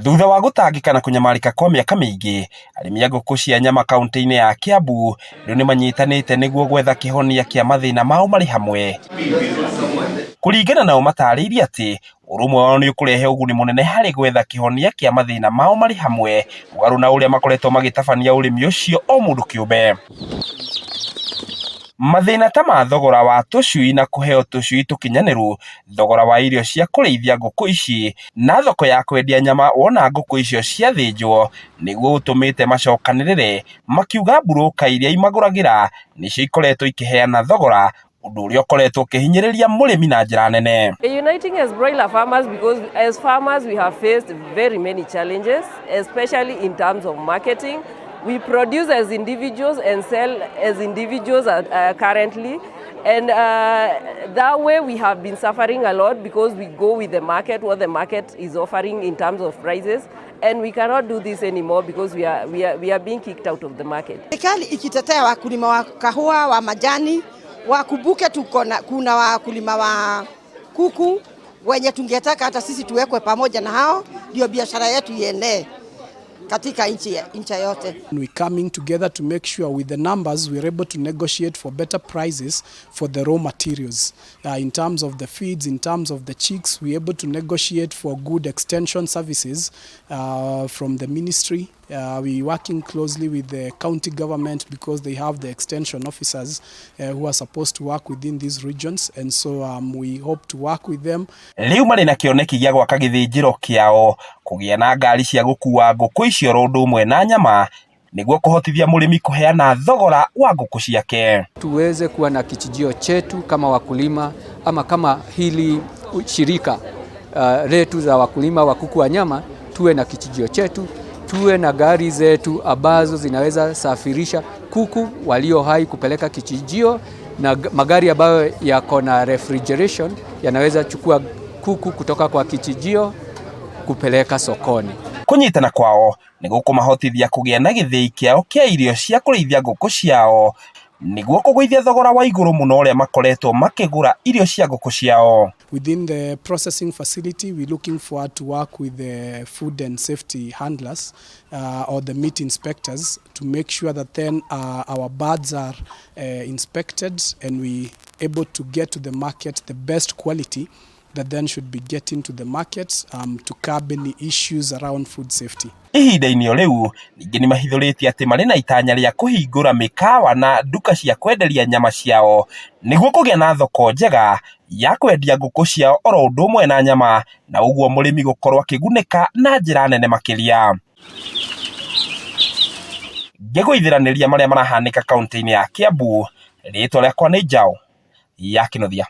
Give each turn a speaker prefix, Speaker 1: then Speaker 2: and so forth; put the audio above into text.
Speaker 1: Thutha wa gũtangĩka na kũnyamarĩka kwa mĩaka mĩingĩ, arĩmi a ngũkũ cia nyama kaunti-inĩ ya Kiambu rĩu nĩ manyitanĩte nĩguo gwetha kĩhonia kĩa mathĩna mao marĩ hamwe. Kũringana nao matarĩirie atĩ ũrũmwe wao nĩ ũkũrehe ũguni mũnene harĩ gwetha kĩhonia kĩa mathĩna mao marĩ hamwe, mũgarũ na ũrĩa makoretwo magĩtabania ũrĩmi ũcio o mũndũ kĩũmbe. Mathĩna ta ma thogora wa tũcui na kũheo tũcui tũkinyanĩru, thogora wa irio cia kũrĩithia ngũkũ ici na thoko ya kwendia nyama wona ngũkũ icio ciathĩnjwo nĩguo ũtũmĩte macokanĩrĩre makiuga mburũka iria imagũragĩra nĩcio ikoretwo ikĩheana thogora ũndũ ũrĩa ũkoretwo ũkĩhinyĩrĩria mũrĩmi na njĩra nene.
Speaker 2: Uniting as broiler farmers because as farmers we have faced very many challenges, especially in terms of marketing. We produce as individuals and sell as individuals currently. And that way we have been suffering a lot because we go with the market, what the market is offering in terms of prices. And we cannot do this anymore because we are being kicked out of the market.
Speaker 3: Serikali ikitetea wakulima wa kahawa, wa majani, wakumbuke tuko na kuna wakulima wa kuku wenye tungetaka hata sisi tuwekwe pamoja na hao, ndio biashara yetu ienee katika nchi yote.
Speaker 4: We coming together to make sure with the numbers we're able to negotiate for better prices for the raw materials. In terms of the feeds, in terms of the chicks, we're able to negotiate for good extension services from the ministry. We're working closely with the county government because they have the extension officers who are supposed to work within these regions, and so we hope to work with them.
Speaker 1: Rĩu marĩ na kĩoneki gĩa gwaka gĩthĩnjĩro kĩao, kũgĩa na ngari cia gũkua ngũkũ icio oro ũndũ ũmwe na nyama nĩguo kũhotithia mũrĩmi kũheana thogora wa ngũkũ ciake.
Speaker 5: Tuweze kuwa na kichinjio chetu kama wakulima ama kama hili shirika letu za wakulima wa kuku wa nyama, tuwe na kichinjio chetu, tuwe na gari zetu ambazo zinaweza safirisha kuku walio hai kupeleka kichinjio, na magari ambayo yako na refrigeration yanaweza chukua kuku kutoka kwa kichinjio kupeleka sokoni.
Speaker 1: Kũnyitana kwao nĩ gũkũmahotithia kũgĩa na gĩthĩi kĩao kĩa irio cia kũrĩithia ngũkũ ciao nĩguo kũgũithia thogora wa igũrũ mũno ũrĩa makoretwo makĩgũra irio cia ngũkũ ciao.
Speaker 4: Within the processing facility, we're looking forward to work with the food and safety handlers or the meat inspectors to make sure that then our birds are inspected and we able to get to the market the best quality that then should be getting to the market to curb any issues around food safety.
Speaker 1: Ihinda-inĩ o rĩu ningĩ nĩ mahithũrĩtie atĩ marĩ na itanya rĩa kũhingũra mĩkawa na nduka cia kwenderia nyama ciao nĩguo kũgĩa na thoko njega ya kwendia ngũkũ ciao oro ũndũ ũmwe na nyama na ũguo mũrĩmi gũkorwo akĩgunĩka na njĩra nene makĩria. Ngĩgũithĩranĩria marĩa marahanĩka kaunti-inĩ ya Kiambu, rĩtwa rĩakwa nĩ Njaũ ya Kĩnuthia.